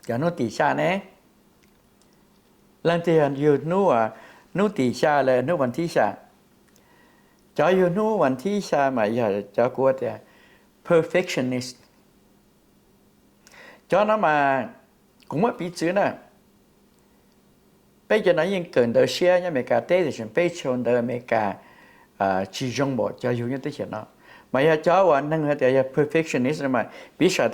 Cov hnub tim xya ne, leej twg yug hnub, hnub tim xya los hnub vas thib xya? Cov yug hnub vas thib xya mas yog cov kuv tias perfectionist. Cov no mas kuv muab piv txwv na, peb cov no yeej kawm ntawv siab nyob Amelikas teb, tiam sis peb sau ntawv Amelikas tsis zoo npaum cov yug nyob teb chaws no. Mas yog cov uas neeg hais tias yog perfectionist mas piv xam,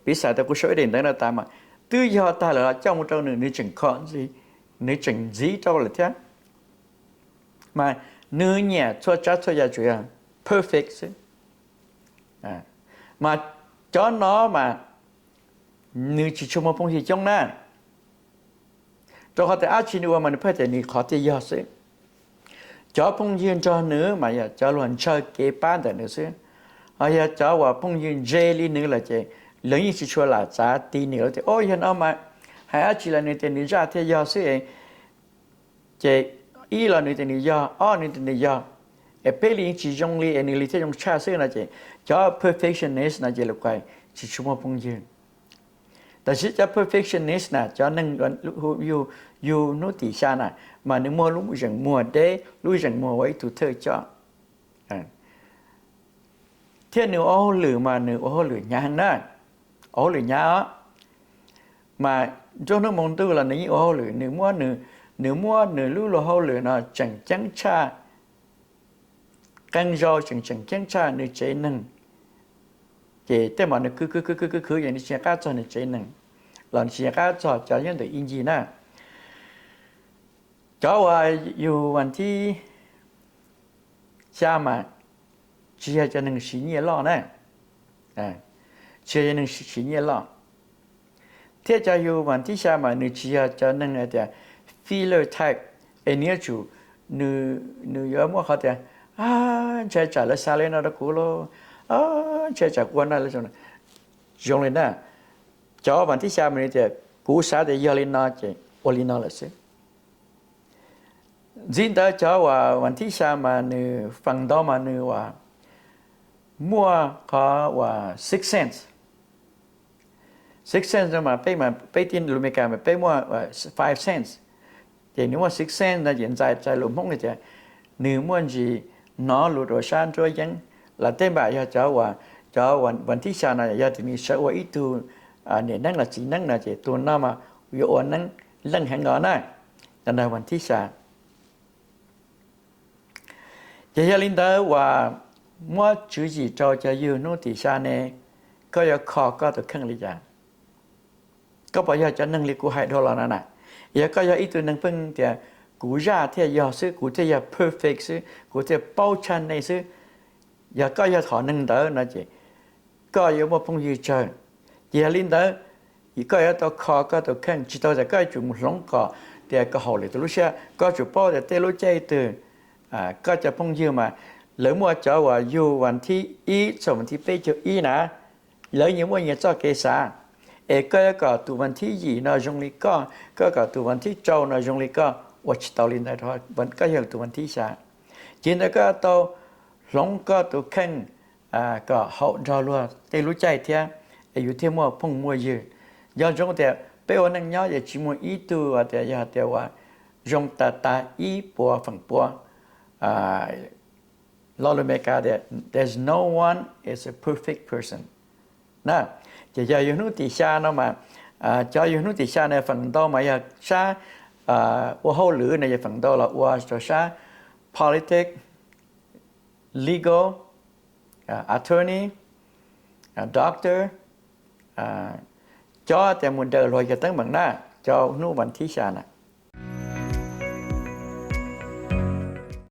piv xam tias kuv sau ib daim ntawv no tas mas twb yog tag lawm los coj mus rau nws, nws tseem kho, nws tseem ntxiv rau lawm thiab. Mas nws nyiam txhua tsav txhua yam tsuas yog perfect xwb. Mas cov no mas nws tsis tshua muaj phooj ywg coob na, rau qhov tias dab tsi nws ua mas nws pheej tias nws qhov tiag yog xwb. Cov phooj ywg nrog nws mas yog cov luag ntshaw kev pab ntawm nws xwb. Ho yog cov uas phooj ywg ntse li nws lawm ces lawv yeej tsis tshua lam txav ti nws, lawv tias o yog no mas hais dab tsi los nws tias nws zaj thiaj yog xwb es, ces ib los nws tias nws yog, ob nws tias nws yog, es peb li yeej tsis zoo li es nws li thiaj zoo tshaj xwb no ces cov perfectionist no ces lawv kuj tsis tshua muaj phooj ywg. Tab sis cov perfectionist na, cov neeg yug hnub tim xya na, mas nws muaj lub zeem muag deb, lub zeem muag ua ib tug thawj coj, thiab nws ua hauj lwm mas nws ua hauj lwm hnyav heev na, ua hauj lwm hnyav os. Mas nruab hnub hmo ntuj los nws yeej ua hauj lwm, nws muab, nws muab nws lub luag hauj lwm no tseem ceeb tshaj, qee zaus tseem tseem ceeb tshaj nws tsev neeg. Ces tej mas nws khwv khwv khwv khwv khwv khwv ces nws tsis nco qab txog nws tsev neeg, los nws tsis nco qab txog cov nyob ntawm ib ncig na. Cov uas yug vas thib xya mas tsis yog cov neeg siv nyiaj loj na, tsis yog cov neeg siv nyiaj loj. Thiab cov yug vas thib xya mas nws tsis yog cov neeg hais tias filler type, es nws yuav tsum, nws yuav muaj qhov tias ntshai tsam lawv xa li no rau kuv los, ntshai tsam kuv ua no lawv zoo li na. Cov vas thib xya mas nws tias kuv xav tias yog li no ces ua li no lawm xwb. Ntxiv ntawd cov uas vas thib xya mas nws feem ntau mas nws uas muaj qhov uas sixth sense. Sixth sense no mas peb, mas peb tib lus Amelikas mas peb muaj five sense. Ces nws muaj sixth sense no ces txais lus Hmoob tias nws muaj ntsis hnov lus rau sab nruab yeeb. Los tej npam yog cov uas, cov vas thib xya no yog tias nws sawv ua ib tug niam neeb los txiv neeb no ces tus no mas yuav ua neeb leej heev no na. Cov no vas thib xya. Ces yog li ntawd uas muab tswv yim rau cov yug hnub tim xya ne, koj yuav kho koj tus kheej li cas? Koj puas yog cov neeg li kuv hais dhau los no na? Yog koj yog ib tug neeg pheej tias kuv zaj thiaj yog xwb, kuv thiaj yog perfect xwb, kuv thiaj paub tshaj nej xwb, yog koj yog hom neeg ntawd no ces koj yuav muaj phooj ywg tsawg. Ces yog li ntawd, koj yuav tau kho koj tus kheej, tsis tau tias koj yuav tsum mus hloov kom tias kom haum lwm tus lub siab. Koj tsum paub tias tej lub caij twg koj cov phooj ywg mas lawv muaj cov uas yug vas thib ib txog vas thib peb caug ib na, lawv nyias muaj nyias txoj kev xav. Es koj yuav kom tus vas thib yim no zoo li koj, koj kom tus vas thib rau no zoo li koj, ua tsis tau li ntawd, koj yog tus vas thib xya. Ces ntawd koj tau hloov koj tus kheej kom haum nrog luag tej lub caij thiab, es yus thiaj muaj phooj muaj ywg. Nco ntsoov tias peb ua neej nyob ces tsis muaj ib tug tias yog tias uas zoo tas tas ib puas feem pua. Lo lus Amelikas tias there's no one is a perfect person na. Ces yog yug hnub tim xya no mas cov yug hnub tim xya no feem ntau mas yog sab ua hauj lwm no ces feem ntau los ua rau sab politics, legal, attorney, doctor, cov tias mus daws luag yog teeb meem na, cov hnub vas thib xya na.